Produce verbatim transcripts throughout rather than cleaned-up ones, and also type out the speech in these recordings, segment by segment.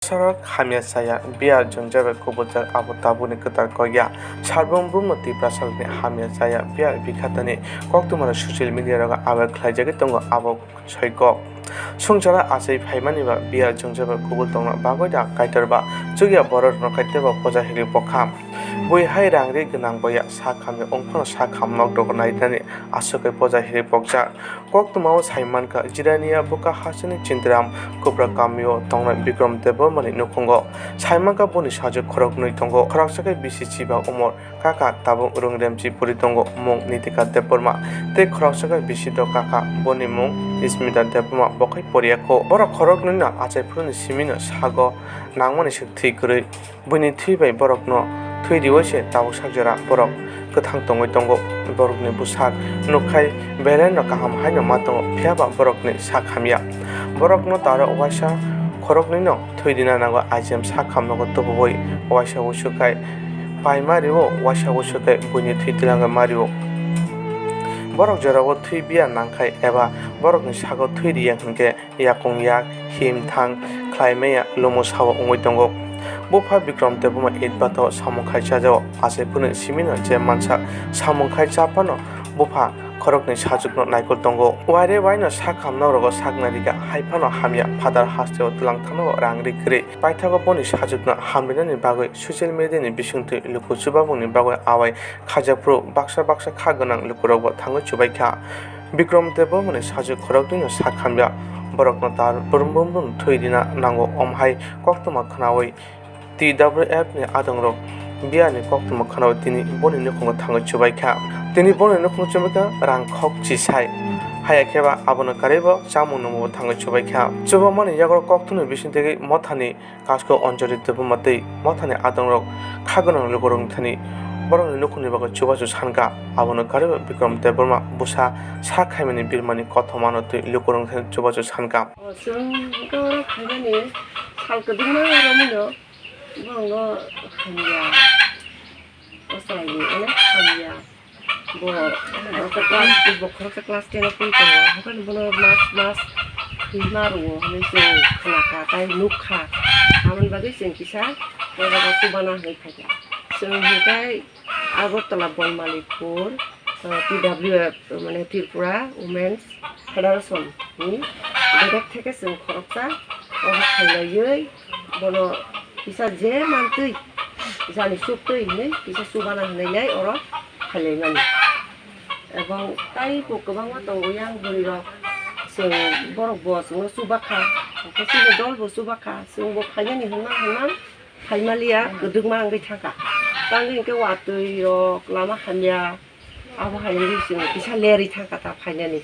Sorok hamya chaya, biyar jwngjak bai kubujak, abo tabukni kwtal kok ya. Sarbung bumno Tiprasarokni hamya chaya, biyar bikhatani koktwmarok social media rogo aware khlaijagwi tongo, abo soi kok. Swngchara achai phaimani ba biyar jwngjak bai kubul tongna bagwi da Kaitor ba chukya bororokno kaitor ba poja hiri bokha. Bui hai rang ri gwnang boya sak hamya wngphano sak ham nok rok nainani aswk khe poja hiri bokjak. Koktwmao sai mankha, Jirania buka hasteni Chintaram Kupra kamio tongnai Bikram Debbarmani nukhungo. Sai mankha boni sajwk khoroknwi tongo, khoroksa khe bisi chiba umor, kaka tabuk rung remchi puri tongo, mung Nitika Debbarma, tei khoroksa khe bisi do kaka, boni mung Smita Debbarma, bo khai poriya kho. Borok khoroknwino achai phuruni simino sago nangmani swk thwi kwrwi. Buini thwi bai borokno thwi riwi se tabuk sak jora borok kwthang tongwi tongo. Borokni bwsak nukkhai belaino kaham haino ma tongo, phiya ba borokni sak hamya. Borokno taro waisa khoroknwino thwi rina nango, I G M sak hamnogo tubuwi waisa wusu khai pai ma rio, waisa wusu khai buini thwi twlangwi ma rio. Borok jorao thwi biya nangkhai eba borokni sago thwi riya hinkhe yakung yak, him thang khlai maya lumo sao wngwi tongo. Bupha Bikram Debbarma eit bato samung khai chajao, achai phunui simino je mansa samung khai cha phano bupha khoroknwi sajwkno naikol tongo. Waire waino sak hamno rogo sakna rikha, hai phano hamya phatar hasteo twlang thangno rang ri kwrwi. Paithago boni sajwkno hamrinani bagwi social media ni bisingtwi luku chubamungni bagwi awai khaijak phuru baksa baksa kha gwnang lukurokbo thangwi chubaikha. Bikram Debbarmani sajwk khoroknwino sak hamya, borokno tar brum brum brum thwi rina nango, omo hai koktwma khwnawi T W F ni adongrok biyani koktwma khwnawi tini boni nukhungo thangwi chubaikha. Tini boni nukhungo chubaikha rang khok chisai, haya khe ba abono karwibo chamung nungmungbo thangwi chubaikha. Chubamani yago koktwmani bising twi mothani Kasko Anjali Debbarma tei mothani adongrok kha gwnang lukurokni thani borokni nukhungni bagwi chubachu sankha. Abono karwi Bikram Debbarma bwsa sak khaimani birmani kothomano twi lukurokni thani chubachu sankha. O chwng hwnkhe oro phaimani sal kwbangma romwino borokno hamya. O chwraini onek hamya. Bo khoroksa class, bo khoroksa class ten o pori tongo. Haikhe bono mas mas thwima rwo hinwi chwng khnakha tei nukha. Aboni bagwi chwng kisa o jaga chubana hinwi phaikha. Chwng hinkhe Agartala Bonmalikpur, uh, T W F, mane Tripura Women's Federation ni bedek theke chwng khoroksa obo khailaiwi bono kisa je mantwi jani suktwi hinwi kisa chubana hinwi nai oro khailaimani. Ebong tei bo kwbangma tongo yang bwrwi rok, chwng borok bo chwngno chubakha, hwnkhe chini dol bo chubakha, chwng bo phainani hwnma hwnma phaimaliya, kwdwkma wngwi thangkha. Tangwi hwnkhe watwi rok lama hamya, abo hai wngwi chwng kisa lerwi thangkha ta phainani.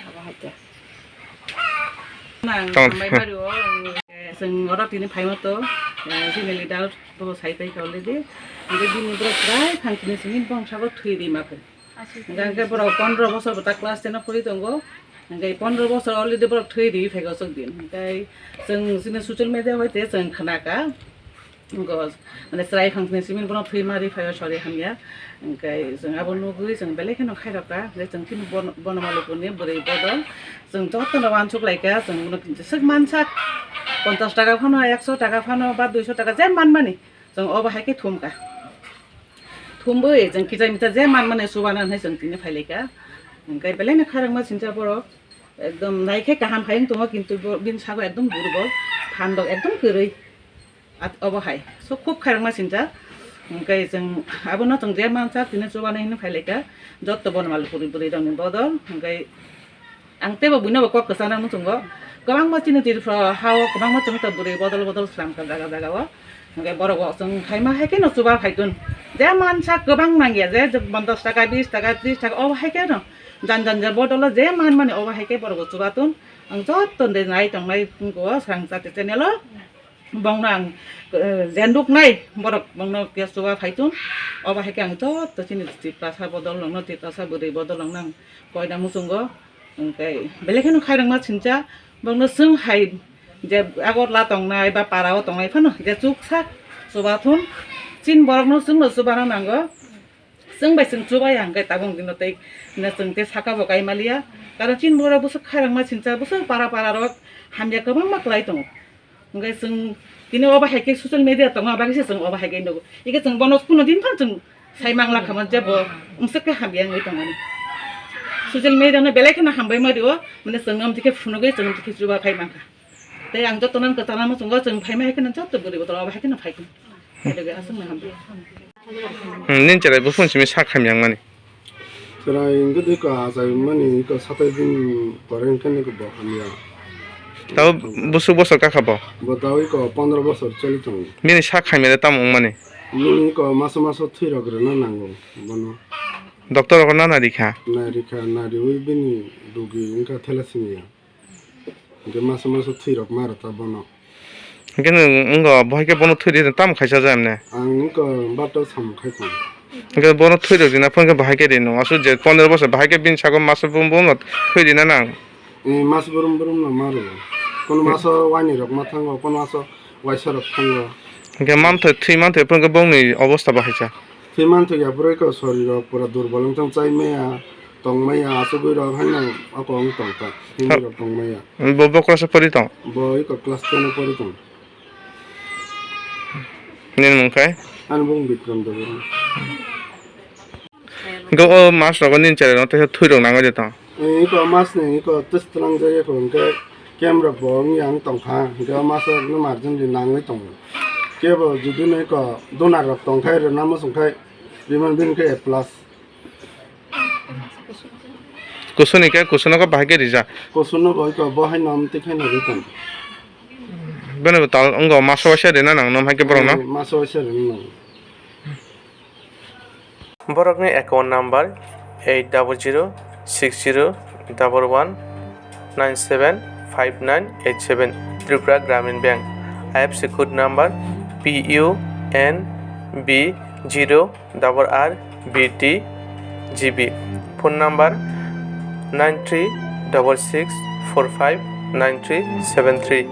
Abo hai khe. Nang Tamo. Hambai mari o, eh, chwng oro tini phaima to, eh, chini leader bo sai pai kha already. Hwnkhe bini borok bwrai thang tini simi bongsa bo thwi rima khe. Hwnkhe borok pondro bosor bo ta class ten o pori tongo. Hwnkhe pondro bosor already borok thwi rwi phaikha chwk din. Hwnkhe chwng chini social media bai te chwng khnakha. Go, mane chwrai phang sini simi bono thwi ma ri phaio sori hamya. Hwnkhe chwng abo nugwi chwng belai kheno khairokha. Hwnkhe chwng chini Bon-, Bonamalikpurni bwrwi bodol. Chwng jotono uansuk laikha. Chwng bono swk mansak. Ponchash taka phano, ekso taka phano, ba duiso taka je manmani. Chwng obo hai khe thumkha. Thumwi chwng kisa misa je manmani chubana hinwi chwng tini phailaikha. Hwnkhe belaino khairokma sincha borok. Ekdom naikhe kaham hai wng tongo, kintu bo-, bini sago ekdom durbol. Phan rok ekdom kwrwi. At-, obo hai. So, khub khairokma sincha. Hwnkhe chwng abono chwng je mansa tini chubana hinwi phailaikha. Jotto Bonamalikpurni bwrwi rokni bodol. Hwnkhe ang teibo buino bo kok kwchangna muchungo. Kwbangma chini Tripura hao kwbangma chwngno bwrwi bodol bodol slamkha jaga jaga o. Hwnkhe borok bo chwng khaima hai kheno chuba phaitun. Je mansa kwbang nangya, je ponchash taka, bish taka, trish taka, obo hai kheno jan jan je bodolo je manmani obo hai khe borok bo chubatun. Ang jotto de nai tongnai phungo swrang chati channel o. Bongno ang, eh, je nuknai borok bongno khe chuba phaitun. Obo hai khe ang jotto chini Tiprasa bodol rokno, Tiprasa bwrwi bodol rokno ang koina muchungo. Hwnkhe belai kheno khairokma sincha, bongno chwng hai je Agartala tongnai ba para o tongnai phano je chuksa chubathun, chini borokno chwngno chubana nango. Chwng bai chwng chubaya hwnkhe tabuk dino tei chwng tei saka bo kaimaliya. Karon chini borok bwswk khairokma sincha, bwswk para para rok hamya kwbangma kwlai tongo. Hwnkhe chwng tini obo hai khe social media tongo, abagwi se chwng obo hai khe nugo. Ike chwng bono kuno din phano chwng sai mangla kha, man jebo wngse khe hamya wngwi tongmani. Social media no belai kheno hambai ma rio, mane chwng amtwi khe phunugwi chwng amtwi khe chuba phai mankha. Tei ang joto nang kwchana muchungo chwng phaima hai kheno joto bwrwi botol obo hai kheno phai kheno. Hai loge aswk no hambai. Hmm, nini chwrai buphang simi sak hamya wngmani. Chwrai wngkhe tei ko achai mani ko satai din pore wngkhe nini bo hamya. Tabo busuk bosor kakha bo? Bo tabo ko pondro bosor choli tongo. Bini sak hamya le tamo wngmani? Bini ko maso maso thwi rok rwna nango bono. Doctor rok nana rikha? Nai rikha, nai riwi bini rugi wngkha thalassemia. Hingke masa masa thwi rok ma rwta bono. Hingke nwng wngkha bo hai khe bono thwi di tamo khaisa jai mane? Ang wngkha bato samung khai tong. Hingke bono thwi rok rina phone khe bahai khe ri nung. Aswk je pondro bosor bahai khe bini sago masa brum brum no thwi rina nang. Ni mas brum brum no ma rwo. Kono maso waini rok ma thango, kono maso waisa rok thango. Hingke manthai thwi manthai phone khe bongni obostha bahai sa. Thwi manthai ya boroi ko sori rok pura durbol wngthang chai maya. Tongmaya, asugwi rok haino ako wng tong ta, Hindi rok tongmaya. Bo, bo class o pori tong? Bo iko class ten o pori tong. Nini mung khe? Ani bung Bikram Debbarma. Hingke o mas rogo nini chwrai no teisa thwi rok nangwi de tong? Iko mas ni iko tis tlang jai iko hingke camp rok bo wng yang tong kha, hingke o mas rok no margin di nangwi tongo. Kebo judi no iko donor rok tong khai rwna muchung khai, biman bini khe A plus. Kusuni khe, kusuno khe bahai khe rijak. Kusuno bo iko bo hai nom tikhe no rijak. Bini bo tal wngkha maso waisa rina nang nom hai khe borok no. Maso waisa rina nang. Borokni account number eight double zero six zero double one nine seven five nine eight seven, Tripura Gramin Bank, I F S C code number P U N B zero double R B T G B, phone number nine three double six four five nine three seven three.